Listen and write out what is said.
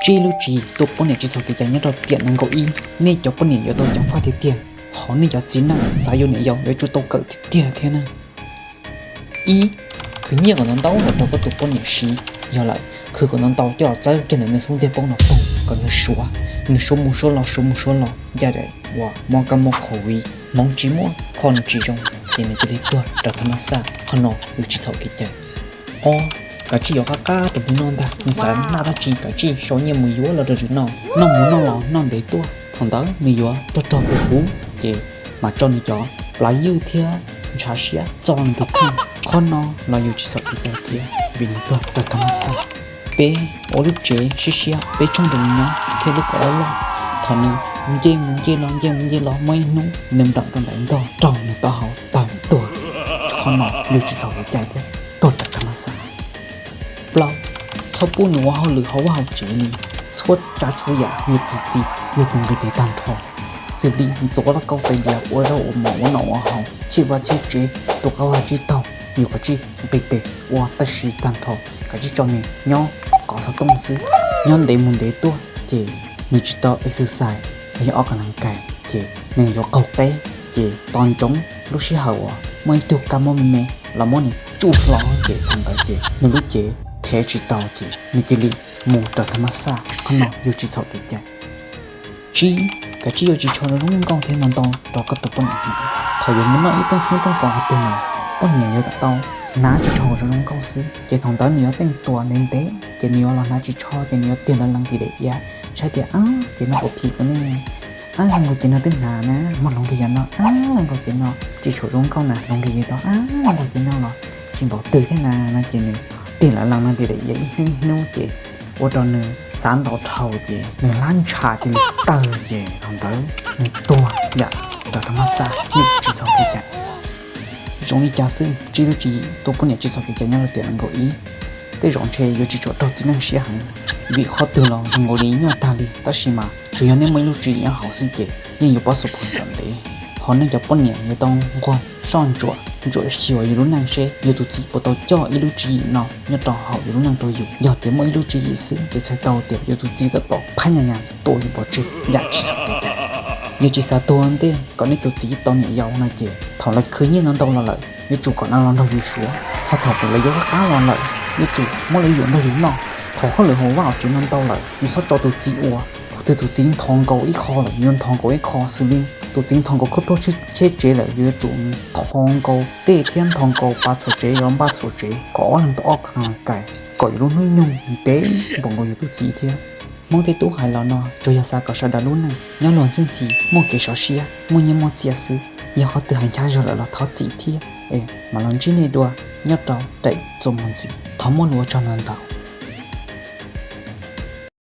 Tsib lub tswv yim tua poj niam tsis txhaum kev cai nyob rau tiam nees nkaum ib, nej cov poj niam yuav tau ceev faj tiag tiag, hos nej cov txiv neej xav yuav niam yau yuav tsum tau kawm tiag tiag thiab na. Ib, khwv nyiaj kom ntau ntau los rau koj tus poj niam siv. Yog lawm, khwv kom ntau ntau coj los txawb kiag ntawm nws xub ntiag poob no poob kom nws suav, nws suav mus suav los suav mus suav los ncaj daim uas mob kab mob qhauv viv, hmoov tsis muaj, kho nws tsis zoo, ces nws cia li tuag raws thaj mab xaj. Qhov no yus tsis txhaum kev cai. Ob, kav tsij yuav qab qab rau nws noj ntag, nws xav noj dab tsi kav tsij sau nyiaj mus yuav los rau nws noj. Noj mus noj los noj ntev tuaj, thaum ntawd nws yuav rog rog puv puv, ces mam tso nws cov plav ywj thiab ntshav siab txog nws tus kheej. Qhov no los yus tsis txhaum kev cai thiab vim nws tuag raws thaj mab xaj. Peb ua lub tsev siab siab, peb tshooj nrog nws nyob thiab lub kaum loj loj. Thaum nws nce mus nce los nce mus nce los muaj ib hnub nws nplam tau ntais ntog raug nws taub hau tawg tuag. Qhov no yus tsis txhaum kev cai thiab tuag raws thaj mab xaj. Plaub, txhob pub nws ua hauj lwm hauv vaj hauv tsev li, txhua tsav txhua yam yus tus txiv yog tus nqis tes tag nrho, xws li ntxuav lauj kaub tais diav, ua zaub ua mov, ua noj ua haus, cheb vaj cheb tsev, tu qab vaj tsib taug, yus kav tsij nqis tes ua tab sis tag nrho kav tsij tso nws nyob kov xov tooj xwb. Nyob ntev mus ntev tuaj ces nws tsis tau exercise los yog ob kas nas kais ces nws yuav qaug qeb, ces tos ntsoov lub sij hawm uas muaj ib tug kab mob me me los muab nws tsuj hlo ces thaum ntawd ces nws lub cev thev tsis tau ces nws cia li mus raws thaj mab xaj. Qhov no yus tsis txhaum kev cai. Tsib, kav tsij yuav ris tsho zoo nkauj thiab ntau ntau rau koj tus poj niam hnav. Thaum yuav mus noj ib rooj hnub rooj kos qhov twg mas poj niam yuav tau hnav ris tsho zoo zoo nkauj xwb, ces thaum ntawd nws yuav teej tuas ntev ntev ces nws yuav los hnav ris tsho ces nws yuav tiag lawv lees tim daim iav, saib tias, Ab, ces no puas phim kuv ne? Ab, hluas nkauj ces no twb hnav na, muaj hluas nkauj yam no, ab, hluas nkauj ces no tsis tshua zoo nkauj na, hluas nkauj yam tau, ab, hluas nkauj ces no los tsis npaum twg thiab na, no ces nws tiag lawv lees no tim daim iav ib hnub ib hnub ces ua rau nws xav ntau dhau ces nws hlab ntsha cia li tawg ces thaum ntawd nws tuag yam raws thaj mab xaj, yus tsis txhaum kev cai. Zoo li cas xwb, tsib lub tswv yim tua poj niam tsis txhaum kev cai nyob rau tiam nees nkaum ib. Tej zaum ntshe yuav tsis tshua raug txiv neej siab heev, vim qhov twg los zoo nkaus li nyuaj tag li, tab sis mas tsuas yog nej muaj ib lub tswv yim nyob hauv xwb ces yeej yuav paub xu phu xav ntev. Hos nej cov poj niam yuav tau nquag soj ntsuam ntsuam xyuas yus lub neej seb yus tus txiv puas tau coj ib lub tswv yim no nyob rau hauv yus lub neej rau yus. Yog tias muaj ib lub tswv yim xwb ces txhais tau tias yus tus txiv tab tom phab nyas nyas tuaj yus pov tseg yam tsis txhaum kev cai. Yus tsis xav tuag ntej kom nej tus txiv tau niam yau no ces thaum lawv khwv nyiaj ntau ntau los lawm yuav tsum kom lawv los nrog yus suav, ho thaum lawv yuav qab qab los lawm yuav tsum muab lawv yuam nrog yus noj. Thaum hauj lwm hauv vaj hauv tsev ntau ntau lawm yus txhob tso tus txiv ua, thaum twg tus txiv nthos nkaus ib qho lawm yus yuav nthos nkaus ib qho xws li tus txiv nthos nkaus khawb rauj cheb tsev lawm yus yuav tsum nthos nkaus dej thiab nthos nkaus pas txhuam tsev yuav npaj txhuam tsev kom ob leeg tau ob kas nas kais kom yus lub hnub nyoog ntev npaum nkaus yus tus txiv thiab. Hmoob tej tub hais los no tsuas yog xav kom sawv daws lub neej nyob luag ntxhi ntxhi muaj kev sov siab muaj nyiaj muaj txiaj xwb. Yog qhov twg hais nchav zog lawm los thov txim thiab es mam los ntsib nej dua nyob rau daim txuas mus ntxiv. Thov muaj lus ua tsaug ntau ntau.